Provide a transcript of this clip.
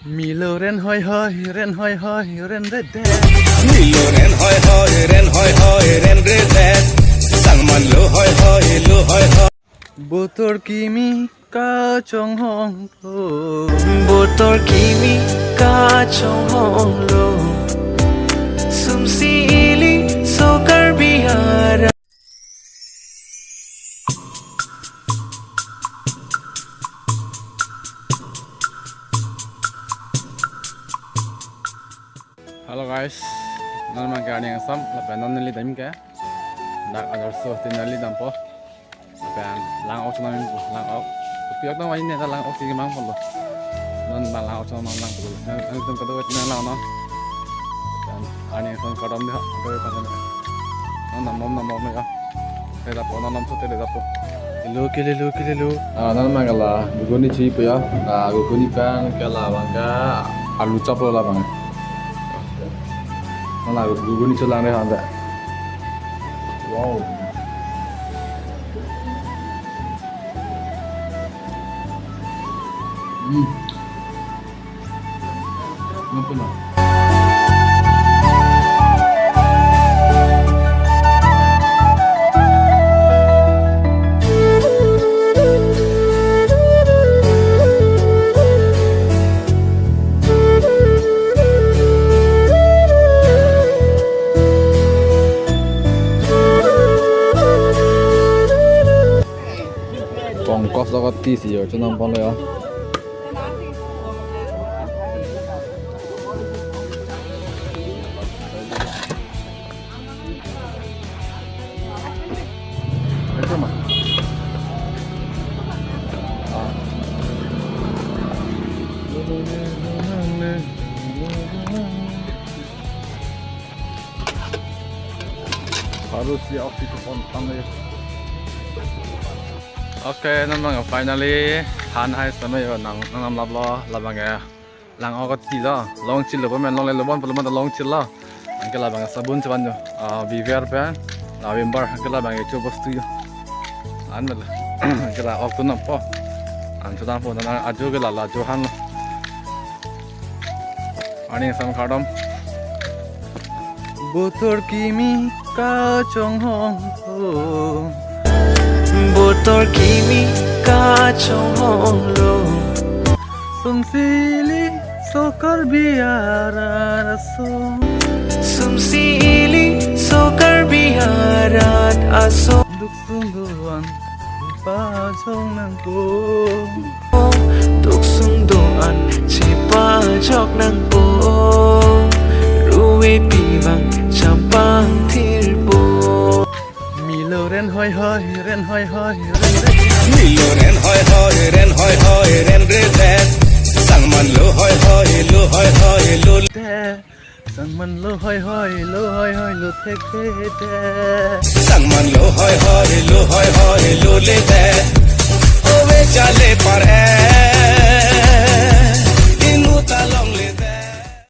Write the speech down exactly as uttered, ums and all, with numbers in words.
Milo ren hoi hoi, ren hoi hoi, ren re det. Milo ren hoi hoi, ren hoi hoi, ren re det. Sangman lo hoi hoi, lo hoi hoi. Botor kimi kachonghong lo. Botor kimi kachonghong lo. Sumsi ili so Karbi arat. Hello guys, non abangke arni angsam, lapen non neli dam ke dak Adarsh Hotel neli dampo. Lapen lang-ok chonam, lang-ok. Kopi ok nang wai ne ta lang-ok si mang pon lo. Non abang lang-ok chonam lang pon lo. Nang, nangtum kadokave nang lang non. Lapen arni angsam kardom dei ho, kadokave kardom dei. Non nam mom nam mom ya. Te dapo, non nam so te dapo. Lelo ke lelo ke lelo. Ah, non abangke la ghuguni chipo ya. Ah, ghuguni pen ke labangke alu chop lo labang. Non la ghuguni chelang dei han dei. Wow. Hmm. Nonton lo. Pongkos lo kati si yo, chonam pon lo yo. Baru si off itu pon tang ya. Okay, non abang finally han hai sampai yo nang nang nam lap lo labang ya. Lang-ok kachilo, long chilo, pamen longle lo bon, palu mata long chilo. Anke labang sabun cheban yo. Ah, Bewear pen, la Vim bar, anke labang echo bostu yo. An mela. Anke la-ok tu nampo. An chodam po, nang ajo ke la, la ajo han lo. Arni angsam kardom. Botor kimi kachonghong lo. Botor kimi kachonghong lo. Sumsi ili so Karbi arat aso. Sumsi ili so Karbi arat aso. Duk sung do-an pajok nangpo. Duk sung do-an chepajok nangpo. Ruipi vang champang thirpo. Milo ren hoi hoi, ren hoi hoi, ren re det. Milo ren hoi hoi, ren hoi hoi, ren re det. Sangman lo hoi hoi, lo hoi hoi, lo le det. Sangman lo hoi hoi, lo hoi hoi, lo thekthedet. Sangman lo hoi hoi, lo hoi hoi, lo le det. Ove chale par e.